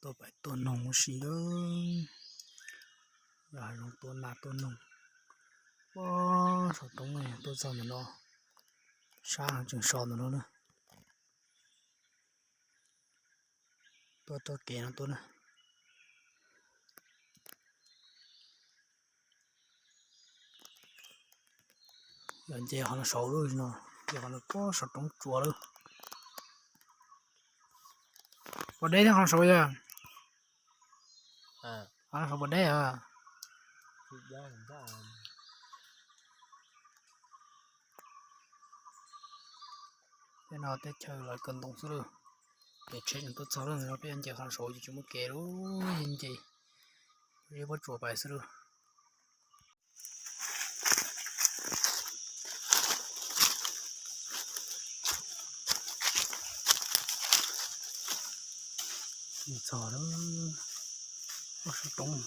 Tuaj pais tua noog ua si lawm. Yog hav zoov tua nas tua noog. Ua, saum roob no tuaj txog ntawm no, sab heev tseem so ntawm no na. Tuaj txoj kev no tuaj na. Yog nce qhov no saud lawm no, nce qhov no puag saum roob tsuas lawm. Pos deb thiab qhov no saud yog, qhov no saud pos deb. Tej no teb chaws lawv kaw ntoo xwb lauj. Kev tsheb tseem tuaj txog lawm no, peb yuav nce qhov no saud ces tsis muaj kev lawm, yeej nce, yeej puab tsuas pais xwb lauj. Txog lawm, ua saum roob.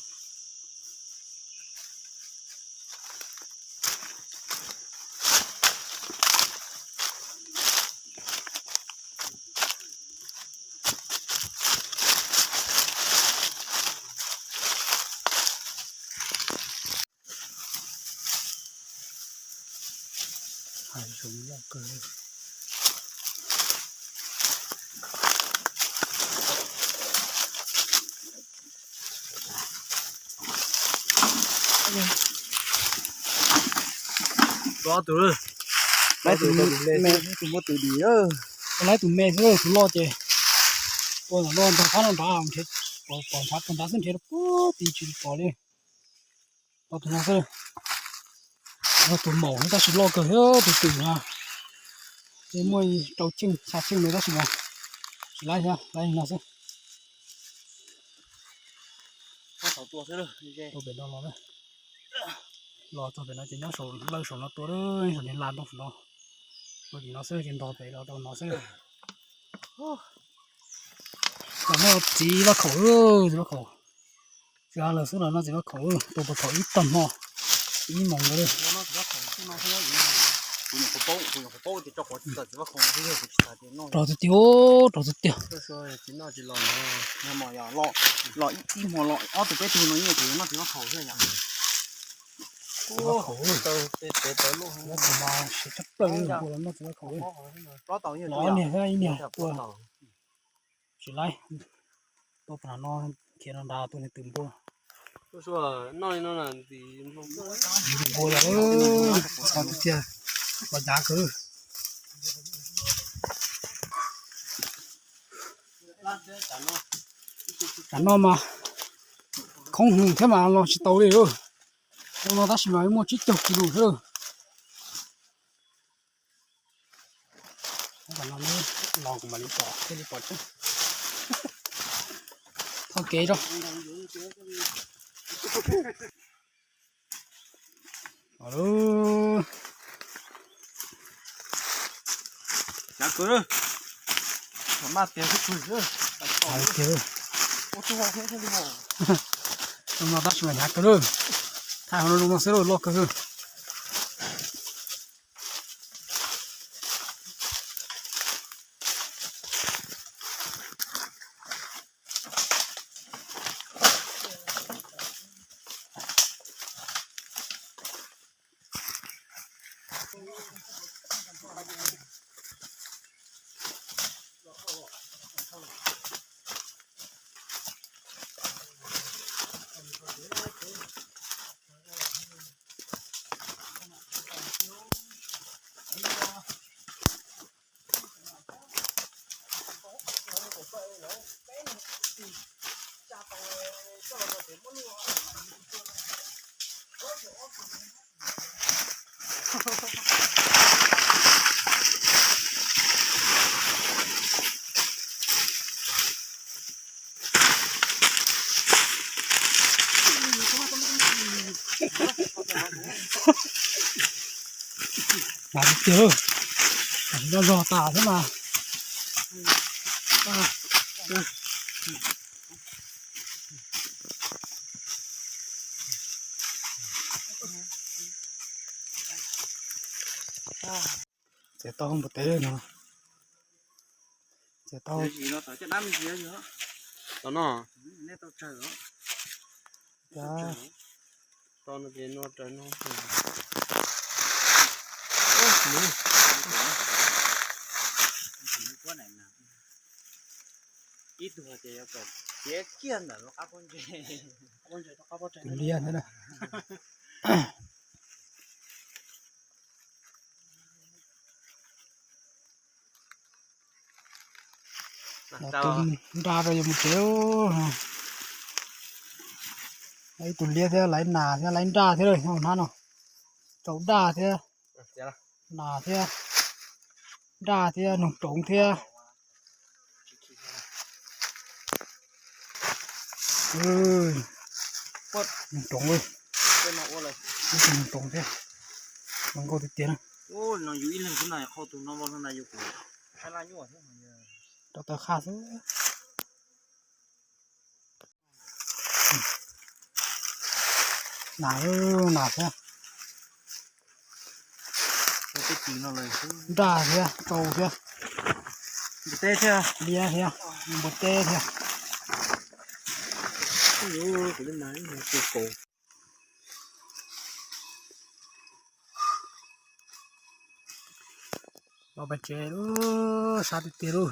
Hav zoov loj kawg. Tus ob tug, laib tus me, tus muaj tus dim, laib tus me xwb, tus loj ces ua ntawm no nrog thab no nrad, pom nrad pog nrad xwb nrhiav puag tid tsis pom li. Tus no xwb, tus maum no tab sis loj kawg thiab tus twm no, muaj rau ceej xya ceej no tab sis mas tsis laib thiab, laib no xwb. Tua pem no los, los txog pem no ces nyob saum lawj saum no tua, saum niag laj ntoo saum no. Tua tim no xwb ces ntog pem los rau no xwb. Los noj txiv vaj khaum, txiv vaj khaum. Tsis hais lawm xwb los noj txiv vaj khaum, tua pem khaum ib tag hmo, ib moos ntawd li. Rog tiag tiag, rog tiag tiag. Txiv vaj khaum, txiv vaj khaum mas siav tshaj plaws li, noj txiv vaj khaum. Los niag thiab ib niag tua, tsis laib, tua pem no khiav no nrad tua niag twm npua. Npua yog txhov tiag tiag, los cav kawg. Tam no mas khoob hwv thiab mas los tsis tau li. Ua no tab sis mas muaj tsib caug kis lus thiab. Los kuv mam li pom thiaj li pom tseeb. Tho kev tso. Cav kawg, maj tiag xwb. Tiag, no tab sis mas hnyav kawg, thaij hauv no zoo no xwb, loj kawg. Mas tiag, nyob zog tas thiab mas. Txiav tau npua teb no. Txiav tau. No, nej tau tsawg os? Tau no ces no raws no. Ib tug hais tias yuav kom tiav kiag ntawm lub qab pob ntseg. Liab thiab na. Tus nra rau yuav mus tsev. Ib tug liab thiab, laiv nas thiab, laiv nraj thiab, hnab no tau daj thiab, nas thiab, nraj thiab, noog roov thiab. Noog roov, noog roov thiab, zoo nkauj tiag tiag na. Rau taw qhaj xwb. Nas, nas thiab, nraj thiab, tsau thiab, liab thiab, npua teb thiab. Los pem tsev lub, sab tiag tiag lub.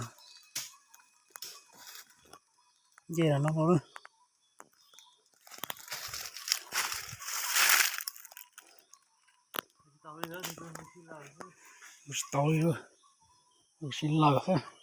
Nce los no lub. Ua tsis tau li, ua tsis laws xwb.